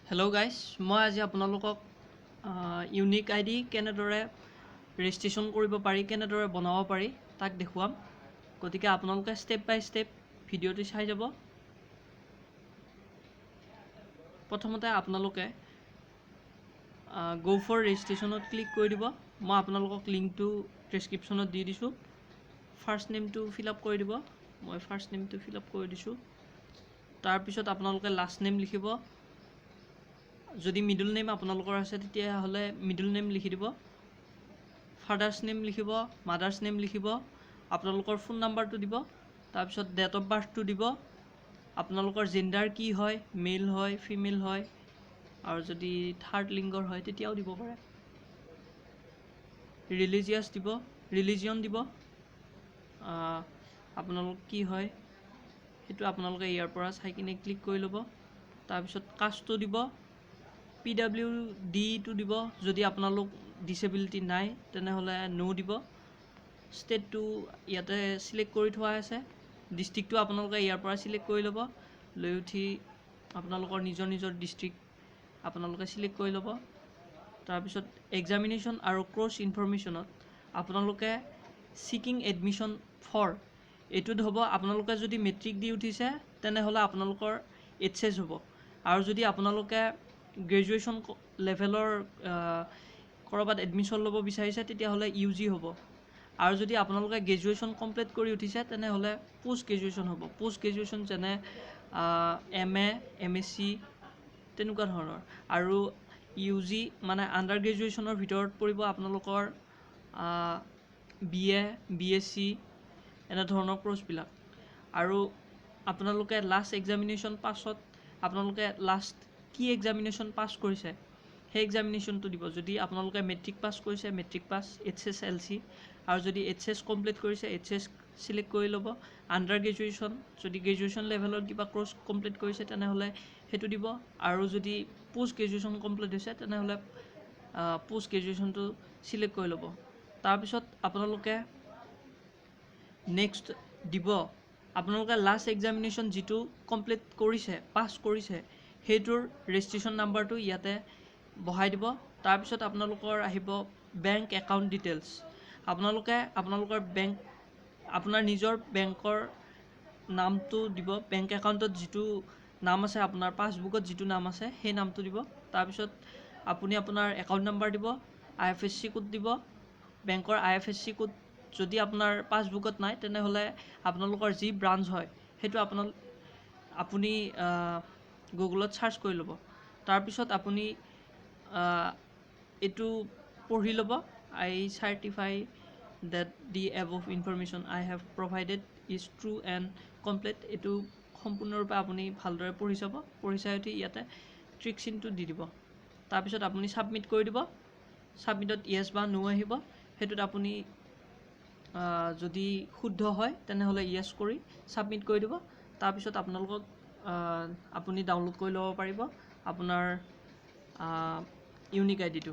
Hello' guys, মই আজি আপোনালোকক ইউনিক আই ডি কেনেদৰে ৰেজিষ্ট্ৰেশ্যন কৰিব পাৰি, কেনেদৰে বনাব পাৰি তাক দেখুৱাম। গতিকে আপোনালোকে ষ্টেপ বাই ষ্টেপ ভিডিঅ'টো চাই যাব। প্ৰথমতে আপোনালোকে গ' ফৰ ৰেজিষ্ট্ৰেশ্যনত ক্লিক কৰি দিব। মই আপোনালোকক লিংকটো ডেছক্ৰিপশ্যনত দি দিছোঁ। ফাৰ্ষ্ট নেমটো ফিল আপ কৰি দিব। মই ফাৰ্ষ্ট নেমটো ফিল আপ কৰি দিছোঁ। তাৰপিছত আপোনালোকে লাষ্ট নেম লিখিব। যদি মিডল নেম আপোনালোকৰ আছে, তেতিয়াহ'লে মিডল নেম লিখি দিব। ফাদাৰ্ছ নেম লিখিব, মাদাৰ্ছ নেম লিখিব, আপোনালোকৰ ফোন নাম্বাৰটো দিব, তাৰপিছত ডেট অফ বাৰ্থটো দিব, আপোনালোকৰ জেণ্ডাৰ কি হয়, মেল হয়, ফিমেল হয়, আৰু যদি থাৰ্ড লিংগৰ হয় তেতিয়াও দিব পাৰে। ৰিলিজিয়াছ দিব, ৰিলিজিয়ন দিব, আপোনালোক কি হয় সেইটো আপোনালোকে ইয়াৰ পৰা চাই কিনে ক্লিক কৰি ল'ব। তাৰপিছত কাষ্টটো দিব, পিডাব্লিউ ডিটো দিব। যদি আপোনালোক ডিচেবিলিটি নাই, তেনেহ'লে ন' দিব। ষ্টেটটো ইয়াতে চিলেক্ট কৰি থোৱা আছে। ডিষ্ট্ৰিক্টটো আপোনালোকে ইয়াৰ পৰা চিলেক্ট কৰি ল'ব। লৈ উঠি আপোনালোকৰ নিজৰ নিজৰ ডিষ্ট্ৰিক্ট আপোনালোকে চিলেক্ট কৰি ল'ব। তাৰপিছত এক্সামিনেশ্যন আৰু কৰ্চ ইনফৰ্মেশ্যনত আপোনালোকে ছিকিং এডমিশ্যন ফৰ এইটোত হ'ব। আপোনালোকে যদি মেট্ৰিক দি উঠিছে, তেনেহ'লে আপোনালোকৰ এইচ এছ হ'ব আৰু যদি আপোনালোকে গ্ৰেজুৱেশ্যন লেভেলৰ ক'ৰবাত এডমিশ্যন ল'ব বিচাৰিছে, তেতিয়াহ'লে ইউ জি হ'ব। আৰু যদি আপোনালোকে গ্ৰেজুৱেশ্যন কমপ্লিট কৰি উঠিছে, তেনেহ'লে পষ্ট গ্ৰেজুৱেশ্যন হ'ব। পষ্ট গ্ৰেজুৱেশ্যন যেনে M A, M S C তেনেকুৱা ধৰণৰ। আৰু ইউ জি মানে আণ্ডাৰ গ্ৰেজুৱেশ্যনৰ ভিতৰত পৰিব আপোনালোকৰ B A, B S C এনেধৰণৰ কৰ্চবিলাক। আৰু আপোনালোকে লাষ্ট এক্সামিনেশ্যন পাছত আপোনালোকে লাষ্ট কি এক্সামিনেশ্যন পাছ কৰিছে, সেই এক্সামিনেশ্যনটো দিব। যদি আপোনালোকে মেট্ৰিক পাছ কৰিছে, matric pass, H S L C, আৰু যদি এইচ এছ কমপ্লিট কৰিছে, এইচ এছ চিলেক্ট কৰি ল'ব। আণ্ডাৰ গ্ৰেজুৱেশ্যন, যদি গ্ৰেজুৱেশ্যন লেভেলৰ কিবা কৰ্চ কমপ্লিট কৰিছে, তেনেহ'লে সেইটো দিব। আৰু যদি পষ্ট গ্ৰেজুৱেশ্যন কমপ্লিট হৈছে, তেনেহ'লে পষ্ট গ্ৰেজুৱেশ্যনটো চিলেক্ট কৰি ল'ব। তাৰপিছত আপোনালোকে নেক্সট দিব। আপোনালোকে লাষ্ট এক্সামিনেশ্যন যিটো কমপ্লিট কৰিছে, পাছ কৰিছে, সেইটোৰ ৰেজিষ্ট্ৰেশ্যন নাম্বাৰটো ইয়াতে বহাই দিব। তাৰপিছত আপোনালোকৰ আহিব বেংক একাউণ্ট ডিটেইলছ। আপোনালোকে আপোনালোকৰ বেংক, আপোনাৰ নিজৰ বেংকৰ নামটো দিব। বেংক একাউণ্টত যিটো নাম আছে, আপোনাৰ পাছবুকত যিটো নাম আছে, সেই নামটো দিব। তাৰপিছত আপুনি আপোনাৰ একাউণ্ট নাম্বাৰ দিব, আই এফ এছ চি কোড দিব। বেংকৰ আই এফ এছ চি কোড যদি আপোনাৰ পাছবুকত নাই, তেনেহ'লে আপোনালোকৰ যি ব্ৰাঞ্চ হয়, সেইটো আপুনি গুগলত চাৰ্চ কৰি ল'ব। তাৰপিছত আপুনি এইটো পঢ়ি ল'ব, "I certify that the above information I have provided is true and complete." এইটো সম্পূৰ্ণৰূপে আপুনি ভালদৰে পঢ়ি চাব। পঢ়ি চাই উঠি ইয়াতে টিক চিনটো দি দিব। তাৰপিছত আপুনি ছাবমিট কৰি দিব। ছাবমিটত য়েছ বা ন' আহিব। সেইটোত আপুনি যদি শুদ্ধ হয়, তেনেহ'লে য়েছ কৰি ছাবমিট কৰি দিব। তাৰপিছত আপোনালোকক আপুনি ডাউনলোড কৰি ল'ব পাৰিব আপোনাৰ ইউনিক আই ডিটো।